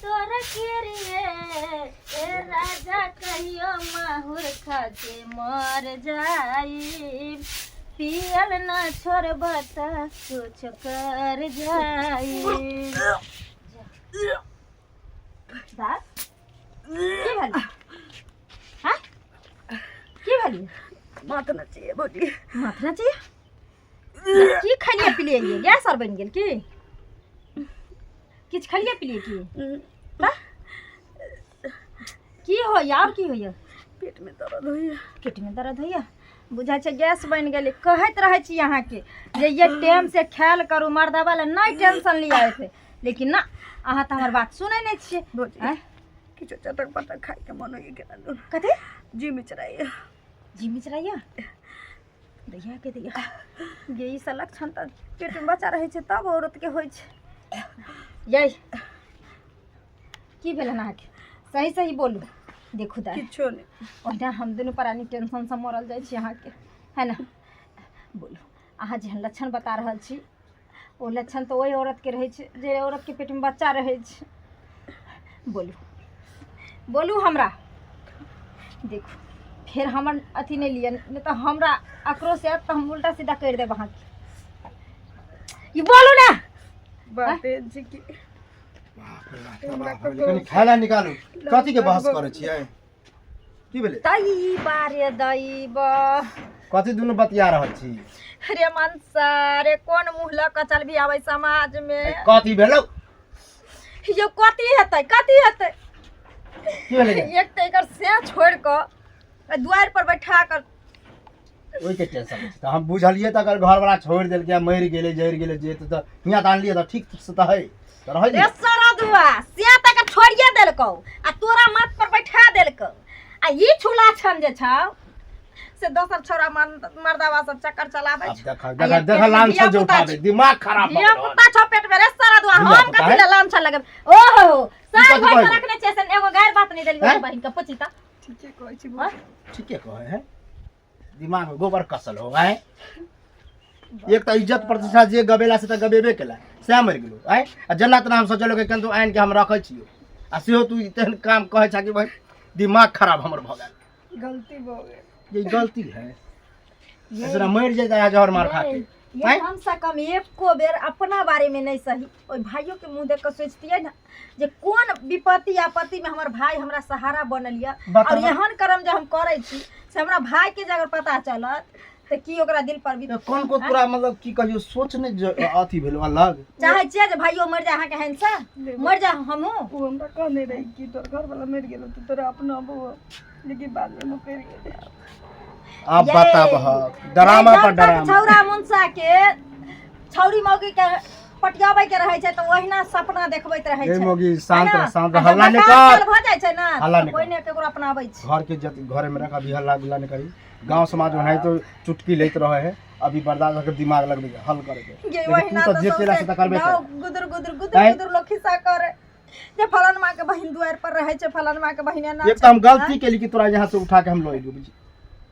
तोर किरिए, ए राजा कहियो माहुर खा के मर जाई, पियल न छोड़ब त कुछ कर जाई। दास की भेल? हाँ, की भेल? माथ नचिए भौजी। माथ नचिए? की खलिए पिलिए? ये गैस आर बनि गेल की? किछु खलिए पिलिए की? की होइया? और की होइया? पेट में दर्द होइया। पेट में दर्द होइया? बुझाइ छै गैस बनि गेलै। कहैत रहै छी अहाँके जे ये टाइम से ख्याल करू, मर्दावा लए नहि टेंशन लिअ एते, लेकिन ना, अहाँ तऽ हमर बात सुनै नहि छियै। भौजी। आँय? किछु चटक पटक खाइके मन होइए केना। कथी? जी मिचराइए। जी मिचराइया? दैया के दैया गे, ई सब लक्षण तऽ पेटमे बच्चा रहै छै तब औरतके होइ छै। यै, की भेल हन अहाँके? सही सही बोलू। देखू दाइ। किछो नहि। ओहिना हम दुनू प्राणी टेंशनसँ मरल जाइ छी अहाँके, है ने? बोलू, अहाँ जेहन लक्षण बता रहल छी ओ लक्षण तऽ ओहि औरतके रहै छै जे औरतके पेटमे बच्चा रहै छै। बोलू, बोलू हमरा। देखू, फेर हमर अथी नहि लिअ, नहि तऽ हमरा आक्रोश आयत तऽ हम उल्टा सीधा करि देब अहाँके। ई बोलू ने। बात एहन छै कि बाप रे बाप रे बाप रे, कनि खाय लए निकालू। कथीके बहस करै छियै? की भेलै? दई बारे दई बा। कथी दुनू बतिया रहल छी? रे मनसा रे, कोन मुँह लऽ कऽ चलबी आबै समाज में? ए, कथी भेलौ? यौ, कथी हेतै, कथी हेतै? की भेलै गे? एक तऽ एकर से छोड़ि कऽ दुआरि पर बैठा कऽ ओहिके टेंशन छै तऽ हम बुझलियै तऽ अगर घरवला छोड़ि देलकै आ मरि गेलै, जरि गेलै जे, तऽ हियाँ तऽ आनलियै तऽ ठीक से तऽ है तऽ रहै रे दियौ। सरदुआ, से तक छोड़िए देलकौ आ तोरा माथ पर बैठा देलकौ, आ ई छुला छन जे छौ से दोसर छोरा मर्दावा सब चक्कर चलाबै आब छौ। देख आ देख एक देख पेट में लान धिया जे पुता उठाबे छै। दिमाग खराब भऽ धिया गेल। पुता छौ पेट में रे सरदुआ। धिया हम पुता कथी है? लए लान छल लगेबै? ओहो, साल कथी भरि कहै? रखने छियै से एगो गारि बात नहि देलियै। हैं? बहिन के पुछि तऽ। ठीके कहै छी। हाँ? ठीके कहै है, दिमाग में गोबर कसल हो आय। एक तऽ इज्जत प्रतिष्ठा जे गबेला से तऽ गबेबे केला, सएह मरि गेलो आय। आ जेना तेना हम सोचलहुँ कि केनाहितो आनि के हम रखै छियौ, आ सेहो तू तेहन काम कहै छह कि भाई दिमाग खराब हमर भऽ गेल। गलती भऽ गेल। ये गलती है, ऐसा मरि जाए जहर मार खा के। ये आँय? कम से कम एको बेर अपना बारे में नहीं सही, ओहि भाइयों के मुंह देख के सोचतियै ने जे कोन विपत्ति आपत्ति में हमर भाई हमरा सहारा बनल यऽ। बताउ। और एहन कर्म जे हम करै छी से हमरा भाई के जे अगर पता चलत तऽ की ओकरा दिल पर बीत तऽ कोन को तोरा मतलब की कहियो सोच नहि अथी भेलो अलग? चाहै छियै जे भाइयो मरि जाय अहाँके हेन से मरि जाय हमहूँ। ओ हमरा कहने रही कि तोर घरवाला मरि गेलो तऽ तोरा अपनाबो, लेकिन बादमे मुकरि गेलै। आब ये। बताबह, डरामा पर जब तक डरामा। छौरा मुनसा के छौरी मौगी के पटियाबै के रहै छै तऽ ओहिना सपना देखबैत रहै ए छै। मौगी, शांत है रह, ना? शांत रह, आ जब हल्ला नहि मकान कर। भऽ जाइ छै ना, हल्ला तऽ नहि कोइ कर। नहि केकरो अपनाबै छै। घर के जत घरे में रख, अभी हल्ला गुल्ला नहीं करी। गांव समाज में है तो चुटकी लेते रहे है। अभी बर्दाश्त करके दिमाग लगबे के हल करे के। गे लेकिन ओहिना तू तो तऽ जे केला से सौंसे तऽ करबे गाँव कर। गुदुर गुदुर गुदुर आँय? गुदुर लोक खिस्सा करे जे फलान माँ के बहिन दुआरि पर रहै छै, फलान माँ के बहिन एना एक छै। तो हम गलती केली कि तोरा यहाँ से उठा के हम लऽ एलियो, बुझी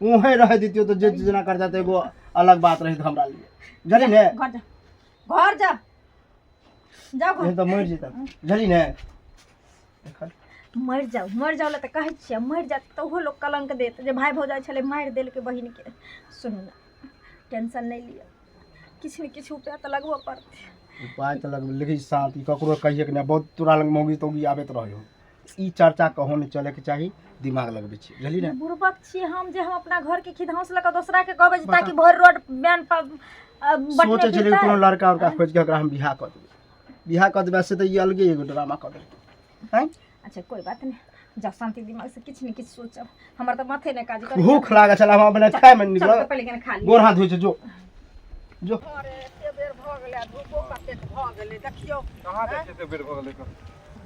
उहें रह दितियो तो जे जेना कर जाते एगो अलग बात रही हमरा लिए, बुझली ने? घर जा, घर जा, जाओ घर। नहीं तो मरि जेता, बुझली ने? मरि जाउ, मरि जाउ लए तऽ कहै छियै, मरि जायत तऽ ओहो लोक कलङ्क देत जे भाय भौजाइ छलै, मारि देलकै बहिनके। सुनू ने, टेंशन नहि लिअ, किछु ने किछु उपाय तऽ लगबऽ पड़तै। उपाय तऽ लगबै, लेकिन शान्ति, ककरो कहिएके नहि। बहुत तोरा लग मौगी तौगी आबैत रहै हो, ई चर्चा कहूँ नहि चलैके चाही। दिमाग लगबै छी, बुझली ने? बुड़बक छियै हम जे हम अपना घरके खिधांस लऽ कऽ दोसराके कहबै जे ताकि भरि रोड बैन पर बटने सोचै छलियै फिरतै। कोनो लड़का उड़का खोजि कऽ ओकरा हम बियाह कऽ देबै, बियाह कऽ देबै, से तऽ ई अलगे एगो ड्रामा कऽ देलकै, आँय? अच्छा, कोइ बात नहि, जाउ, शान्ति दिमाग से किछु ने किछु सोचब। हमर तऽ माथे नहि काज करै। भूख लागल छल, हम अपने खायमे चलू निकल तऽ पहिले कने खा लिअ। गोर हाथ धोइ छै, जो जो। अरे, एते बेर भऽ गेलै आ धूपो कतेक भऽ गेलै, देखियौ। कहाँ जाइ छियै? एते बेर भऽ गेलै।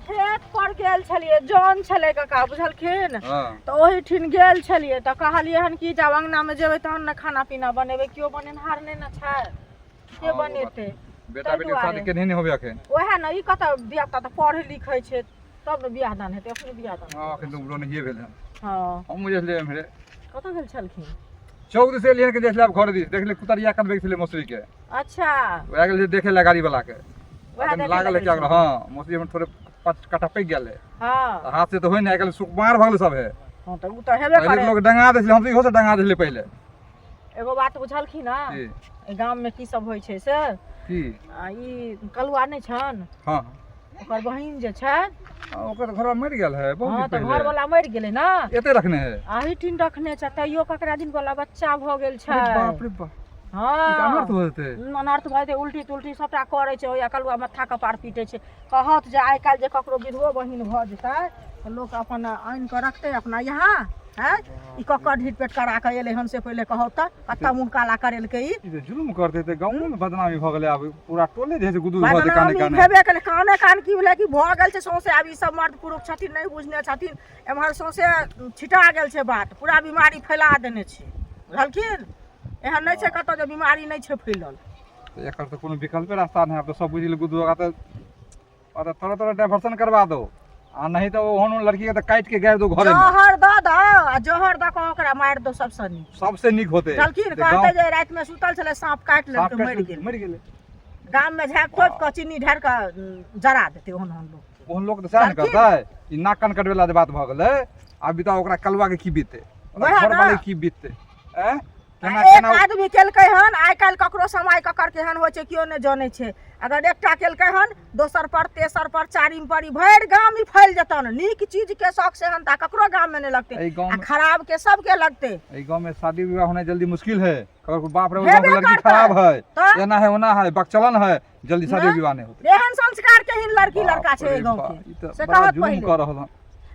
खेत पर गेल छलियै, जन छलै काका, बुझलखिन? हँ। तऽ ओहिठिन गेल छलियै तऽ कहलियै हन कि जब अङ्गनामे जेबै तहन ने खाना पीना बनेबै, केओ बनेनहार नहि ने छै, के हँ, ओ बात। बनेतै? बेटा ताहि बेटी शादी दुआरे। केनहे नहि होबे अखन। ओएह ने, ई कतऽ धिया पुता तऽ पढ़ै लिखै छै तब ने बियाह दान हेतै, अखने बियाह दान? हँ, अखन तऽ उम्रो नहिए भेल हन। हँ। हम जे छलियै एम्हरे। कतऽ गेल छलखिन? चौक दिस एलियै हन कि देखले आब घर दिस देखले कुतरिया कनबै छलै मौसरी के। अच्छा। वएह गेल देखे ला गाड़ी वाला के। वएह अखन देखै लागल लए है गेल कि हँ, मौसरी हम थोड़े 5 कट्ठा पैक गेल है। हँ। हाथ से तऽ होइ नहि, आइ काल्हि सुकुमार भऽ गेलै सब है। हँ, तऽ ओ तऽ हेबे पहिले करे। लोक डंगा दै छलै, हम तऽ इहो से डंगा दै छलै पहिले। एगो बात बुझलखिन हँ? की? एहि गाममे की सब होइ छै से? की? आ ई कलुआ नहि छनि? हँ। ओकर बहिन जे छै। आ ओकर घरवा मरि गेल है बहुत हँ दिन तऽ पहिले। घरवला मरि गेलै ने। एते रखने है। अही टीन रखने छै, तैयो ककरा दिन वाला बच्चा भऽ गेल छै। अरे बाप रे बाप, ई तऽ अनर्थ हँ भऽ जेतै। अनर्थ भऽ जेतै। उल्टी तुल्टी सभटा करै छै, ओहि कलुआ माथा कपार पीटै छै। कहत जे आइ काल्हि जे ककरो विधवो बहिन भऽ जेतै तऽ लोक अपन आनि कऽ रखतै अपना यहाँ। हैं, ई ककर ढीठ पेट करा कऽ एलै हन से पहिले कहौ तऽ, कतऽ मुँह काला करेलकै ई? ई तऽ जुलुम करतै तऽ गाँवो में बदनामी भऽ गेलै। आब पूरा टोले जे है से गुदुर भऽ जेतै काने बदनामी काने। भेबे केलै, काने कान की भेलै कि भऽ गेल छै सौंसे। आब ई सब मर्द पुरुष छथिन, नहि बुझने छथिन। एम्हर सौंसे छिटा गेल छै बात, पूरा बीमारी फैला देने छै, बुझलखिन? एहन नहि छै कतऽ जे बीमारी नहि छै फैलल। तऽ एकर तऽ कोनो विकल्पे रास्ता नहि। आब तऽ सब बुझि गेलै गुदुर, ओकरा तऽ अरे तरह तरह डाइवर्सन करवा दो, आ नहीं तो ओहन ओहन लड़की के तऽ काटि के गाड़ि दो घरे में। जहर दऽ दऽ आ जहर दऽ कऽ ओकरा मारि दो, सबसँ नीक। सबसे नीक होते। बुझलखिन? जे कहतै गाँव जे रातिमे सुतल छलै, साँप काटि साँप लेलकै, काटि मरि लेलकै, गेल। मरि गेलै। गाममे झाँपि तोपि कऽ चीनी ढारि कऽ जरा देतै ओहन ओहन लोक। ओहन लोक तऽ सएह ने बुझलखिन? करतै। ई नाक कान कटबेला जे बात भऽ गेलै, आब बताउ ओकरा कलुआ के की बीततै, ओकरा वएह घर वाले ने। की बीततै? ऐं केना एक केना आदमी केलकै हन, आइ काल्हि ककरो समय ककर केहन होइ छै केओ नहि जनै छै। अगर एकटा केलकै हन, दोसर पर, तेसर पर, चारिम पर, ई भरि गाम ई फैल जेतन। नीक चीज के शौक सेहनता ककरो गाम में नहि लगतै एहि गाँव आ में खराब के सबके लगतै। एहि गाँव में शादी विवाह होना जल्दी मुश्किल है। अगर कोई बाप रे, ओहि गाँव के हेबे लड़की करतै। खराब है, तऽ एना है, ओना है, बकचलन है, जल्दी शादी नहि। विवाह नहीं होते। एहन संस्कार के ही लड़की लड़का बाप छै एहि रे गाँव बाप, के ई तऽ से बड़ा कहत जुलुम पहिले। कऽ रहल हन।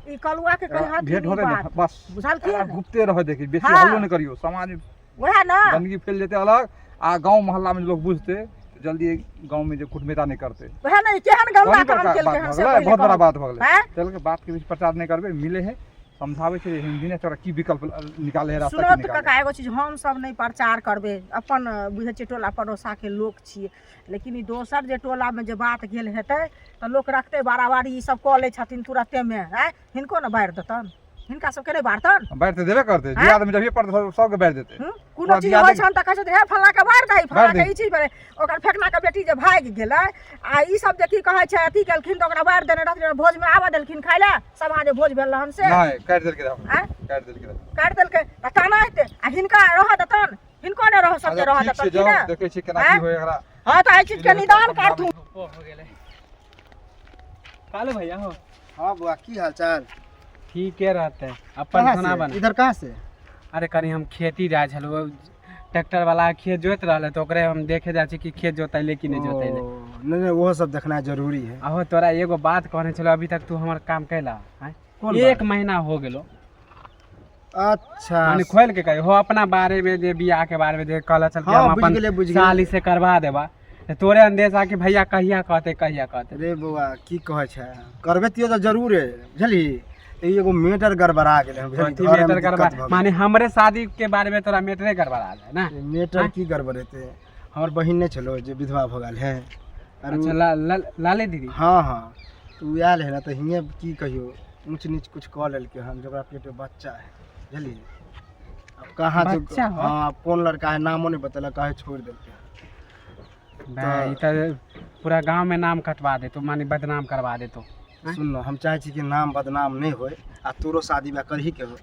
ई कलुआ के कहत भेंट ई होते ने बात बस बुझलखिन? एकरा गुप्ते रह देखी, बेसी हाँ। हल्लो नहि करियौ। समाज में वएह ने गंदगी फैल जेतै अलग, आ गाँव मोहल्ला में लोग बुझते तऽ जल्दी गाँव में जे कुटमैता नहि करतै। वएह ने, ई केहन गंदा बड़ी काम बड़का केलकै बात हन भऽ से गेलै, पहिले बहुत बड़ा कहू। बात भऽ गेलै। आँय? चल के बात के बीच प्रचार नहि करबै, मिले है, समझाबै छै हिंदी ने, तोरा की विकल्प निकाले है, रास्ता सुनऽ की तऽ निकाले। काका, एगो चीज हम सब नहि प्रचार करबै, अपन बुझै छियै टोला पड़ोसाके लोक छियै, लेकिन ई दोसर जे टोलामे जे बात गेल हेतै तऽ लोक रखतै बाराबारी। ई सब कऽ लै छथिन तुरत्तेमे। आँय, हिनको ने बारि देतनि? हिनका सबके नहि बारतनि? बारि तऽ देबे करतै। आँय? जे आदमी जभिए पड़तै सबके बारि देतै। कोनो पूरा चीज दियादे- होइ छनि तऽ कहै छथिन, हे फल्लाँ के बारि दही, फल्लाँ बारि के दही। ई चीज भेलै। ओकर फेकना के बेटी जे भागि गेलै आ ई सब जे की कहै छै अथी केलखिन तऽ ओकरा बारि देने रहथिन। भोजमे आबऽ देलखिन खाय लए? सभा जे भोज भेल रहन से? नहि, काटि देलकै रहए। आँय? काटि देलकै रहए। काटि देलकै तऽ ताना हेतै आ हिनका रहऽ देतनि? हिनको नहि रहऽ, सबके अच्छा, रहऽ ठीक छै, देतनि कि जाउ ने? देखै छियै केना आँय? की होय एकरा। हँ, तऽ एहि चीजके निदान करथुन। हो गेलै कालू भैया हो। हाँ बुआ, की हाल चाल? ठीके रहतै, अपन कहाँ सुना से? बना। इधर कहाँ से? अरे कनी हम खेती जाइ छलहुँ, ट्रैक्टर वाला खेत जोति रहलै तऽ ओकरे हम देखे जाइ छी कि खेत जोतैले कि नहि जोतैले। ओ, नहीं नहीं, वो सब देखना जरूरी है। अहो, तोरा एगो बात कहने छलहुँ, अभी तक तू हमर काम कैला आँय? कोन एक बात? महीना हो गेलो। अच्छा। माने खोल के कही हो अपना बारे में, जे बियाह के बारे में जे कहल छल कि हाँ, हम बुझि अपन गेलियै, बुझि गेलियै। साली से करवा देबा, तऽ तोरे अंदेशा कि भैया कहिया कहते, कहिया कहते। रे बौआ, की कहै छै, करबे तियो तऽ जरूरे, बुझलही? तऽ ई एगो मैटर गड़बड़ा गेलै हन, बुझलही? कथी घरमे मैटर दिक्कत गड़बड़ा? भऽ गेलै। माने हमरे शादी के बारे में तोरा मैटरे गड़बड़ा जाए ना? मैटर की गड़बड़ेतै? हमर बहिन नहि छलो जे विधवा भऽ गेल है। आर अच्छा, ला, ला, लाले दीदी। हँ हँ, तऽ ओ आयल है ने, तऽ हियाँ की कहियो ऊँच नीच कुछ कऽ लेलकै हन, जकरा पेटमे बच्चा है, बुझलियै? अब कहाँ से बच्चा हो? हाँ, अब कोन लड़का है नामो नहीं बतेलक, काहे छोड़ देलकै। बे, ई तऽ पूरा गांव में नाम कटवा देतो, माने बदनाम करवा देतो। सुन न, हम चाहै छी कि नाम बदनाम नहि होय आ तोरो शादी ब्याह करही के हो।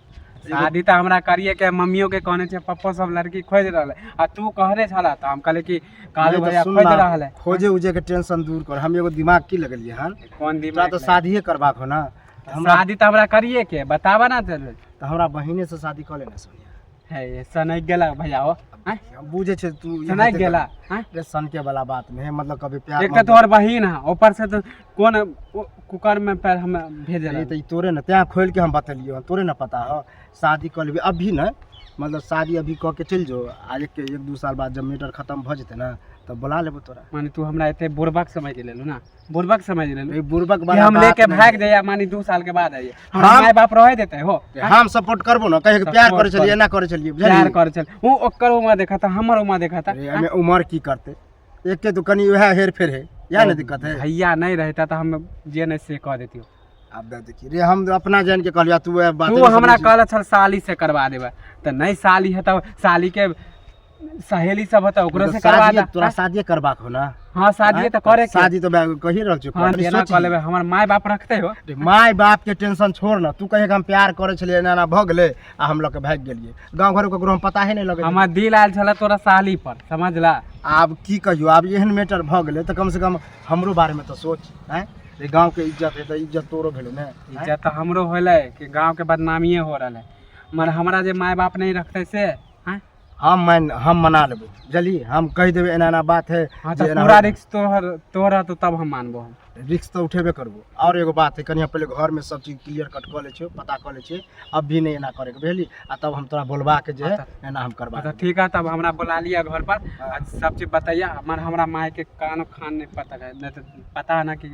शादी तऽ हमरा करिए के, मम्मियो के कहने छै, पप्पो सब लड़की खोज रहल है आ तू कहने छला तऽ हम कहले कि कालू नहि तऽ भैया सुन खोज ना, रहल है। खोजे उजे के टेंशन दूर कर। हम एगो दिमाग की लगलियै हन। कोन तोरा दिमाग? तऽ शादिये करबाक हो ना? तऽ हमरा शादी तऽ हमरा करिए के, बताबा ना तऽ। तऽ हमरा बहिने से शादी कऽ लेना सोनिया। है सनक गेला भैया हो आँय? हम बुझै छै तू ई सनक हेतै गेला आँय? रे, सनके वाला बात नहीं है, मतलब कभी प्यार एक तऽ तोहर बहिन है, ऊपर से तो कोन कुकर में पैर हम भेजल। ये तऽ ई तोरे ने तैं खोलि के हम बतेलियौ हन, तोरे ने पता हो। शादी कऽ लेबही अभी ने, मतलब शादी अभी कऽ के चलि जो आ एक एक दू साल बाद जब मैटर खतम भऽ जेतै ने तब बोला लेबो तोरा। माने तू हमरा एते बुड़बक समझ लेलू ना, बुड़बक समझ लेलू? ई बुड़बक कि वाला हम बात लेके नहि भाग है। जाइए, माने 2 साल के बाद आइए, हमरा माय बाप रहे देते हो? हम सपोर्ट करबो ने, कहे के प्यार सपोर्ट करै छलियै, कर। एना करै छलियै, प्यार बुझलियै? करे छल ऊ, ओकर उमा देखा हमर उमा देखा। अरे, एहिमे उमर की करतै? एके तो कनि वएह हेर फेर है, इएह ने दिक्कत है। भैया नहीं रहता तऽ हम जे नहीं से कह देतियो। आब दे देखी रे, हम अपना जान के कहलियै, तू वएह बात तू हमरा कहल छल साली से करवा देबे, तऽ नहीं साली है तब साली के सहेली सब होता ओकरो से करवा शादी दा। तोरा शादी करबाक हो ना? हाँ, शादी तऽ करे के। शादी तो मैं कही रहल छियौ। हाँ, कनी एना सोच कऽ लेबै, हमर माय बाप रखते हो। रे, माय बाप के टेंशन छोड़ ना। तू कहे कि हम प्यार करे छलियै, एना एना भऽ गेलै आ हम लऽ के भागि गेलियै। गाँव घर ककरो हम पता ही नहि लगै। हमर दिल आयल छलै तोरा साली पर, समझला? आब की कहियौ, आब एहन मैटर भऽ गेलै तऽ कम से कम हमरो बारेमे तऽ सोच। आँय रे, गाँवके इज्जत है तऽ इज्जत तोरो भेलौ ने? आँय? इज्जत तऽ हमरो होलै कि गाँवके बदनामिए हो रहल है, मगर हमरा जे माय बाप नहि रखते से? आँय? हम मान हम मना लेबै, बुझलियै? हम कहि देबै एना एना बात है। हाँ, जे तऽ एना पूरा होलै। रिक्स तोहर तोहर रहतौ तब हम मानबो हम। रिक्स तऽ उठेबे करबो। आओर एगो बात है, कनि हम पहिले घरमे सब चीज क्लियर कट कऽ लै छियौ, पता कऽ लै छियै। अब भी नहि एना करैके, बुझलियै? आ तब हम तोरा बोलबाके जे है एना हम करबा हाँ, तऽ देबौ। ठीक है, तब हमरा बुला लिअ घर पर आ सब चीज बतैया। हमर हमरा माय के कानो खान नहीं पता है, नहीं तो पता है ना कि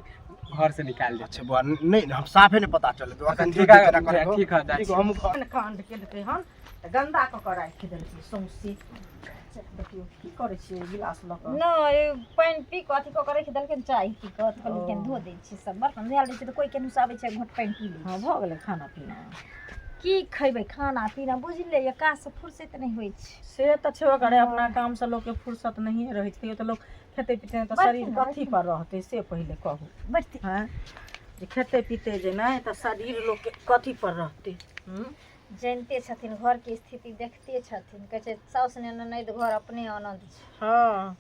घर से निकाल दे। अच्छा बुआ, नहि हम साफे नहि पता चलै तो अखन। ठीक है, ठीक है, जाइ ठीक छी। हम कांड केलकै हन तऽ गन्दा कऽ कऽ राखि देलकै सौंसे। देखियौ, की करै छियै गिलास लऽ कऽ? नहि, पानि पी कऽ अथी कऽ कऽ राखि देलखिन, चाय पी कऽ तऽ कहलियै कनि धो दै छी। सब बर्तन धोआल रहै छै तऽ कोइ केनहुसँ आबै छै, घोट पानि पी लै हँ छै। भऽ गेलै खाना पीना? की खैबै खाना पीना, बुझलियै? ये काजसँ फुर्सत नहि होइ छै। से तऽ छेबे करे, अपना कामसँ लोकके फुर्सत नहिए रहै छै। तैयो तऽ लोक खेतै पीतै नहि तऽ बैठू शरीर ने, कथी बैठू। पर रहतै, से पहिले कहू। बैठते। हँ, जे खेतै पीतै जे नहि तऽ शरीर लोकके कथी पर रहतै? हूँ? जानिते छथिन, घरके स्थिति देखते छथिन। कहै छै साउस ने ननैद घर अपने आनन्द छै।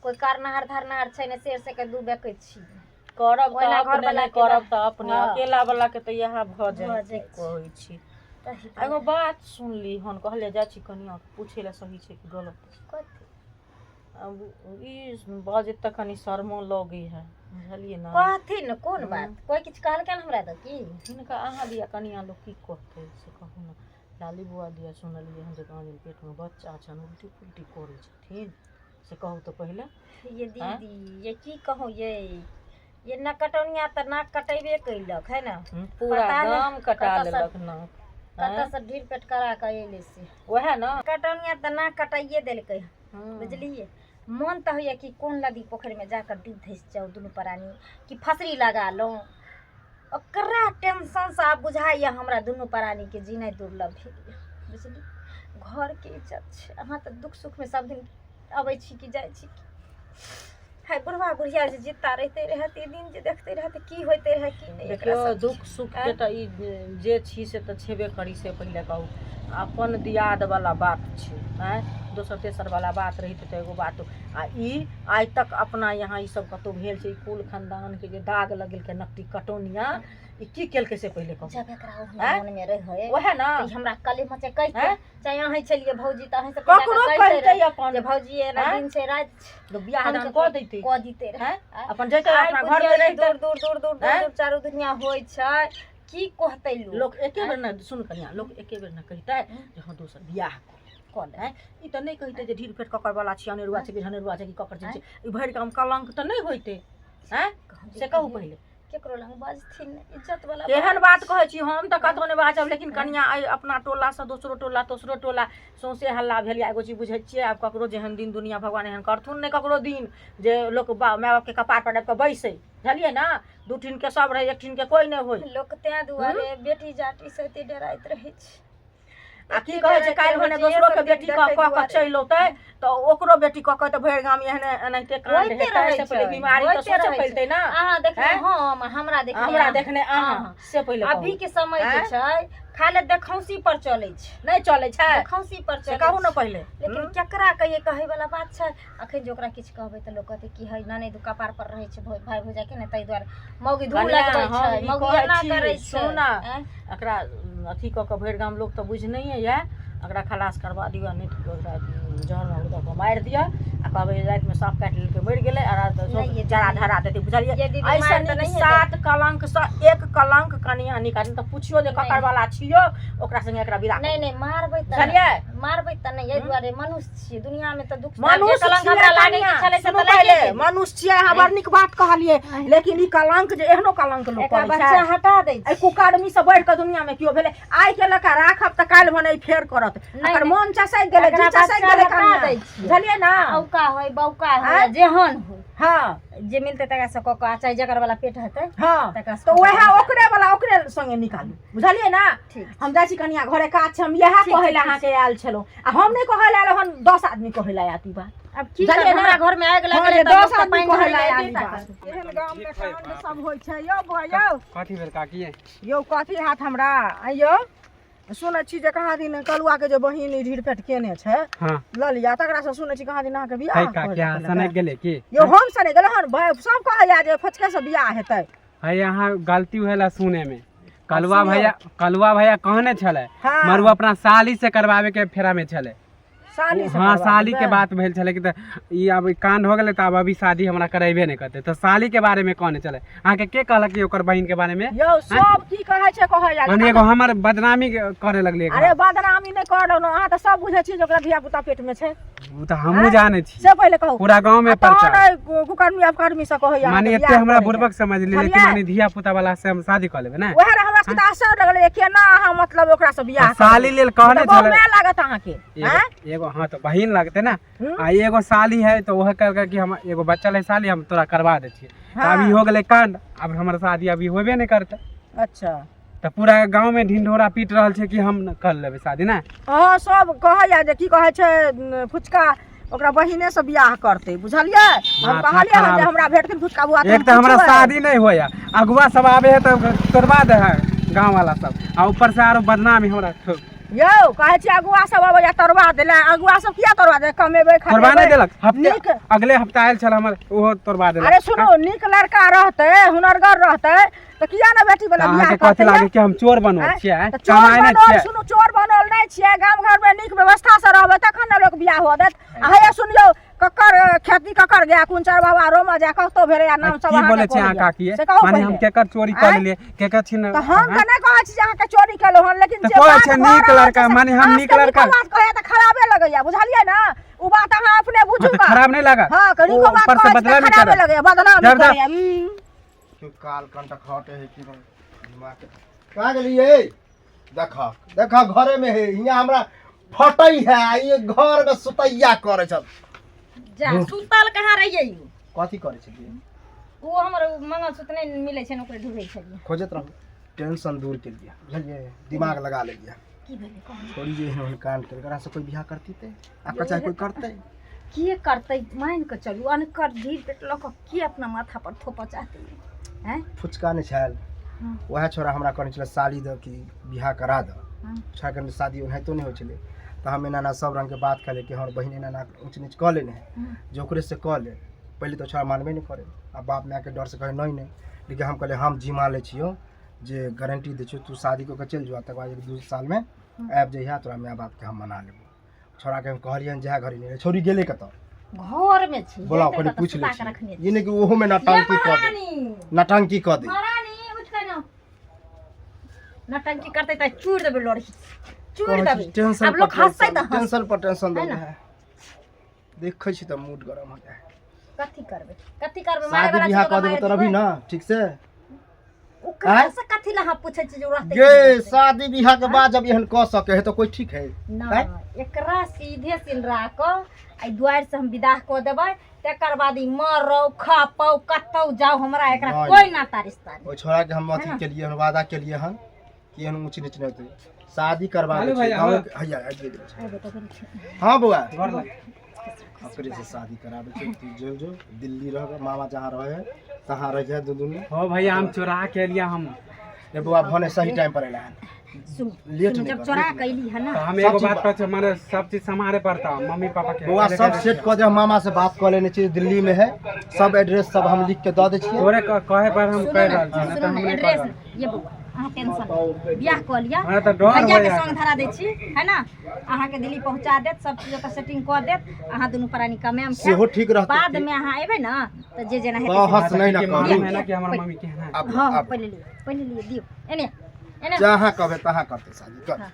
कोइ करनाहार धरनाहार छै ने, शेर से के दू बेकै छी। करब तऽ ओहिना अपने घरवला नहि के करब तऽ अपने। अकेला वाला के तऽ इएह भऽ भऽ जाइ जाइ छै। छै। कहै छी, तही एगो बात सुनली हन, कहलियै जाइ छी कनिआँके पूछै लए, सही छै कि गलत छै। कथी? आब ई बजैत तऽ कनि शर्मो लगै है, बुझलियै ने? कहथिन ने, कोन बात? कोइ किछु कहलकनि हमरा तऽ की? हिनका अहाँ दिया कनिआँ लोक की कहतै, से कहू ने। लाली बुआ दिया सुनलियै हन जे कहाँ दिन पेटमे बच्चा छनि, उल्टी पुल्टी करै छथिन, से कहू तऽ पहिले। ये दीदी, ये की कहूँ, ये न कटौनिया तऽ नाक कटेबे कैलक है ने। पूरा पता नहि गाम कटा कतऽसँ- लेलक नाक। कतऽसँ ढीर पेट करा कऽ अयलै से। उएह ने। कटौनिया तऽ नाक कटाइए देलकै। बुझलियै? मन तऽ होइए कि कोन नदी पोखरिमे जाकऽ डूबि धसि जाउ दुनू प्राणी, कि फसरी लगा लऊँ। ओकरा टेंशनसँ आब बुझाइए हमरा दुनू प्राणीके जीनाइ दुर्लभ भेल यऽ, बुझलियै? घरके इज्जत छै। अहाँ तऽ दुःख सुखमे सब दिन अबै छी कि जाइ छी कि हाय, बुढ़वा बुढ़िया जे जित्ता रहिते रहए तऽ ई दिन जे देखते रहए तऽ की होइते रहए की नहि एकरा देखियौ सबके। दुःख सुखके तऽ ई जे छी से तऽ छेबे करी, से पहिले कहू। अपन दियादवला बात छै। आँय, दोसर तेसरवला बात रहितै तऽ एगो बात। आ ई आइ तक अपना यहाँ ई सब कतहु भेल छै? ई कुल खानदानके जे दाग लगेलकै नकटी कटौनिया, ई की केलकै से पहिले कहू। जब एकरा ओहन आँय? मोनमे रहै ओएह ने। तऽ ई हमरा कले मचे कहिते। आँय? चाहे अहीं छलियै भौजी तऽ अहीं से ककरो कहितै अपन जे भौजी एना आँय? दिन छै राति छै। लोक बियाह हम दान ककरो कऽ दैतै। कऽ दिते रहै। आँय? आँय? अपन जैतै आइ अपना बुझियौ घरमे जे रहितै। दूर दूर दूर दूर दूर आँय? दूर चारू दुनिया होइ छै, की कहतै लोक? लोक एके बेर ने सुन कनिया, लोक एके बेर ने कहितै जे हँ, दोसर बियाह कऽ कऽ ले। आँय, ई तऽ नहि कहितै जे ढीर पेट ककर वाला छी, अनेरुआ छै कि झनेरुआ छै कि ककर चीज छै। ई भरि गाम कलंक तऽ नहि होइतै? आँय, से कहू पहिले। केकरो लग बजथिन नहि, इज्जत वाला। केहन बात कहै छी? हम तऽ कतहु नहि बाजब, लेकिन कनिया आइ अपना टोलासँ दोसरो टोला, तेसरो टोला सौंसे हल्ला भेल यऽ। एगो चीज बुझै छियै, आब ककरो जेहन दिन दुनिया, भगवान एहन करथुन नहि ककरो दिन जे लोक बा माय बापके कपार पर आबि कऽ बैसै, बुझलियै ने? दू ठीनके सब रहै, एक ठीनके कोइ नहि होइ। लोक तें दुआरे बेटी जाटी से एते डराइत रहै छै। आ की कहै छै, काल्हि भने दोसरो के बेटी कऽ कऽ कऽ चलि औतै तऽ ओकरो बेटी कऽ कऽ तऽ भरि गाम एहने एनाहिते कांड होइते हेतै। रहै से पहिले छै, बीमारी तऽ होइते सोचे रहै छै। फैलतै ने। अहाँ देखने आँय? हम हमरा देखने हमरा अहाँ। देखने अहाँ अहाँ। से पहिले कहू। अभी के समय जे आँय? छै, खाली देखौंसी पर चलै छै। नहि चलै छै। देखौंसी पर से चलै कहू ने छै। पहिले। लेकिन केकरा कहिए? कहै वाला बात छै। अखन जे ओकरा किछु कहबै तऽ लोक कहतै कि है ननैद कपार पर रहै छै भाय भौजाइ के ने, ताहि दुआरे मौगी धूल कनिया, लगबै हम छै, ई मौगी कहै एना छी, करै छै। सुनू ने। आँय? एकरा अथी कऽ कऽ भरि गाम लोक तऽ बुझनहिए यए। एकरा खलास करबा दिअ, नहि तऽ ओकरा जहर माहुर दऽ कऽ मारि दिअ आ कहबै जे रातिमे साँप काटि लेलकै, मरि गेलै आ राति नहि ये जरा दीदी। धरा देतै, बुझलियै? ये दीदी, एहिसँ मारि तऽ नीक नहिए। सात कलंकसँ एक कलंक कनिया निकालि तऽ पुछियौ जे ककर नहि। वाला छियौ, ओकरा संगे एकरा विदा नहि करू। नहि, मारबै तऽ बुझलियै? मारबै तऽ नहि, एहि दुआरे मनुष्य छियै, दुनियामे तऽ दुख मनुष्य कलंक छियै हमरा लागै कनिया, के छलै से सुनू तऽ लागिए पहिले, गेल। मनुष्य छियै अहाँ, बड़ नीक बात कहलियै, लेकिन ई कलंक जे एहनो कलंक लोक एकरा करै बच्चा छै? हटा दै एहि छी। कुकर्मी से बढ़ि कऽ दुनिया में केओ भेलै? आइ के लड़का राखब तऽ काल्हि भने ई फेर करत। नहि, एकर नहि। मोन चसकि गेलै, एकरा जी चसकि बच्चा गेलै हटा कनिया। दै छियै। बुझलियै ने? औका होय बौका होय आँय? जेहन होय। हँ। जे मिलतै तकरा से कऽ कऽ, आ चाहे जकर वाला पेट हेतै हँ, तकरा से तऽ कऽ वएह कऽ। ओकरे वाला ओकरे संगे निकालू, बुझलियै ने? ठीक। हम जाइ छी कनिया, घरे काज छै। हम इएह ठीक कहै छै, लए ठीक। अहाँके आयल छलहुँ, आ हम नहि कहै लए आयल हन, 10 आदमी कहै लए आयत ई बात। आब की बुझलियै करब, ने? हमरा घर में आगि हँ, लगलै जे तऽ 10 लोक तऽ आदमी पानि कहै ढारि लए लए आयल ई एबे बात। करत। एहन गाममे काण्ड सब होइ छै यौ बौआ यौ। कथी भेल काकी? यौ, कथी हैत हमरा? आइ यौ, सुनै छी जे कहाँ दिन कलुआके जे बहिन ई ढीर पेट केने छै ललिया, तकरा से सुनै छी कहाँ दिन अहाँके बियाह है कऽ काकी, अहाँ देलक। सनकि गेलै की? यौ, हम सने गेलै हन भाय, सब कहैया जे फोचके से बियाह हेतै। है, अहाँ गलती भेला सुने में। कलुआ सुनियौ। भैया, कलुआ भैया कहने छलै। मगर उ अपना साली से करवावे के फेरा में छलै। साली से हाँ, करवा साली के देबै? बात भेल छलै कि तऽ ई अब कांड हो गेलै तऽ आब अभी शादी हमरा करेबे नहि करतै, तऽ साली के बारे में कहने छलै। अहाँके के कहलक कि ओकर बहिन के बारे में? यौ, सब की कहै छै, कहैया। माने एगो हमर बदनामी करे लगलै। अरे, बदनामी नहि कर रहलहुँ। अहाँ तऽ सब बुझै छियै जे ओकरा धिया पुता पेट में छै। ओ तऽ हमहूँ जानै छी। से पहिले कहू। पूरा गाँव में आ तहन प्रचार। एहि कुकर्मी अपकर्मी से कहैया माने अहाँके एते बियाह हमरा करैके। बुड़बक समझ लेले कि बुझलियै? माने धिया पुता वाला से हम शादी कऽ लेबै ने? वएह रे, हमरा सबके तऽ आश्चर्य लगलै, केना अहाँ मतलब ओकरा से बियाह आ साली लेल कहने करबै? छलै। माय लागत अहाँके। एगो एगो, हाँ, तऽ बहिन लगतै ने। हूँ। आ एगो साली है तऽ ओहे कहलकै कि हम एगो बचल है साली, हम तोरा करवा दै छियै। तऽ अभी हो गेलै कांड, आब हमर शादी अभी होबे नहि करतै। तऽ पूरा गाँव में ढिंढोरा पीट रहल छै कि हम कर लेबै शादी ने। हँ, सब कहैया जे की कहै छै फुचका ओकरा बहिने से बियाह करतै, बुझलियै? हम माथा कहलियै हन जे खराब। हमरा भेटथिन फुचका बुआ। एक तऽ हमरा शादी नहि होया, अगुआ सब आबे है तऽ तोड़वा दे है गाँव वाला सब, आ ऊपर से आरो बदनामी हमरा यौ, कहै छी अगुआ सब अबैया तोड़वा देला। अगुआ सब किया तोड़वा दे? कमेबै तोड़वा नहि खटेबै। देलक हफ्ते नीक। अगले हफ्ता आयल छल हमर, ओहो तोड़वा देलक। अरे सुनू, नीक लड़का रहतै, हुनरगर रहतै तऽ किया ने बेटी तऽ वाला बियाह अहाँके कथी करतै? लागे कि हम चोर बनल आँय? छियै? तऽ चोर कमाइ नहि बनल छियै? सुनू, चोर बनल नहि छियै। गाम घरमे नीक व्यवस्था से रहबै तखन ने लोक बियाह हुअ देत। आ हैया सुनियौ, ककर खेती, ककर गाय, कोन चरवाहा रोमा जाय, कतौ भेलै आ नाम सब की अहाँके बोलै छियै अहाँ कहैया। काकी? से कहू माने हम पहिले। केकर चोरी कऽ आँय? लेलियै, केकर छिन? तऽ हम तऽ नहि कहै छी जे अहाँके चोरी केलहुँ हन, लेकिन तऽ जे कहै बात छै भऽ नीक रहल लड़का, छै से माने हम अहाँ नीक सबके लड़का। नीको बात कहैया तऽ खराबे लगैया, बुझलियै ने? ओ बात अहाँ अपने बुझू हाँ, तऽ गा। खराब नहि लागत? हँ, ओ नीको बात ऊपर से कहै छी तऽ बदनामी खराबे करत। लगैया, बदनामी जब- जब- करैया। क्यों काल कंटक हटे है कि दिमाग के कहाँ गेलियै? देख देख, घरे में है। हियाँ हमरा फटै है आ ये घर में सुतैया करै छल। जा, सुतल कहाँ रहियै यौ? कथी करै छलियै? ओ हमर ओ मंगलसूत्र नहि मिलै छै ने, ओकरे ढूंढै छलियै। खोजैत रहू। टेंशन दूर के लिए, बुझलियै? दिमाग लगा लेलियै। की भेलै, कहू? छोड़ी जे एहन ओहन कांड केलकै, एकरा से कोइ बियाह करती ते आ चाहे कोइ करतै? के करतै? मान कऽ चलू, अनकर ढीर पेट लऽ कऽ के अपना माथा पर थोपऽ चाहतै? हैं? फुचका नहि छल? वएह छोड़ा हमरा कहने छलै साली दऽ कि बियाह करा दऽ। छोड़ा के शादी ओनाहितो नहि होइ छलै, तऽ हम एना एना सब रङ्गके बात कहलियै कि हमर बहिन एना एना ऊँच नीच कऽ लेने है, जे ओकरे से कऽ ले। पहिले तऽ छोड़ा मानबे नहि करै, आ बाप मायके डरसँ कहै नहि नहि, लेकिन हम कहलियै हम जिम्मा लै छियौ, जे गारंटी दै छियौ, तू शादी कऽ के चलि जो, आ तकर बाद 1-2 सालमे आबि जइहे, तोरा माय बापके हम मना लेबौ। छोड़ाके हम कहलियनि जएह घड़ी नहि। छोड़ी गेलै कतऽ? घर में छी। बोलाउ, जैते कनि कतऽ पूछि लै सुता के छी। रखने। ई नहि कि ओहोमे ये नौटंकी कऽ दे। महारानी। नौटंकी कऽ दे। महारानी, उठ के ना नौटंकी करते तऽ चूड़ देबै, लोढ़ी चूड़ देबै। टेंशन आब लोग हंसतै तऽ हंस। टेंशन पर टेंशन है दे ना? है। देखै छी तऽ मूड गरम हो जाए। कथी करबै, कथी करबै? मारे शादी वाला बियाह छै, कऽ ओकरा देबै मारि तऽ रभी देबै। ना ठीक से। ओकरा आँय? से कथी ला अहाँ पूछै छी जे ओ रहतै कि गे नहि रहतै? शादी बियाह के बाद जब एहन कऽ सके है तऽ कोई ठीक है? ना। आँय? एकरा सीधे सिलरा कऽ एहि दुआरि से हम विदाह कऽ देबै, तकर बाद ई मरौ खपौ कतौ जाउ, हमरा एकरा नहि। कोई नाता रिश्ता नहि। ओहि छोड़ा के हम है अथी ना? केलिए हन, वादा केलिए हन कि एहन ऊँच नीच नहि होतै, शादी करवा हेलो दै छियै भैया, गाँव हाँ। के। हैया आबि गेल छै। एगो तऽ गेल छै। हाँ बौआ। घर लग। ओकरे से शादी कराबै छै। तू जो जो दिल्ली रह, मामा जहाँ रहे है तहाँ रहिए दू दुनू। हो भैया, हम चोरा के एलियै हम। रे बौआ, भने सही टाइम पर एला हन। सुन। लेट सुन, नहि जब कर, चोरा लेट नहि। कैली है ना। तऽ हम सब एगो चीज बात कहै छियै, माने सब चीज सम्हारे पड़ता मम्मी पापा के। बौआ, सब सेट कऽ दे। मामा से बात कऽ लेने छियै, दिल्ली में है। सब एड्रेस सब हम लिख के दऽ दै छियै। तोरे कहे पर हम सुनू कहि ने, रहल छी, नहि तऽ सुनू हम ने, नहि कहि एड्रेस रहल। ये बौआ, अहाँ टेंशन नहि, बियाह कऽ लिअ। हमरा तऽ डर भैया के होइया। संग धरा दै छी, है ना? अहाँके दिल्ली पहुँचा देत, सब चीज ओतऽ सेटिंग कऽ देत। अहाँ दुनू प्राणी कमाएम खाएब। सेहो ठीक रहतै। बाद में अहाँ एबै ने तऽ जे जेना हेतै से। बहस नहि ने मालूम करू। है ना कि हमर मम्मी केहन है। आब हँ हँ। आब पहिले लिअ, पहिले लिअ, दियौ एने एने। जहाँ कहबै तहाँ करतै शादी कर। हाँ।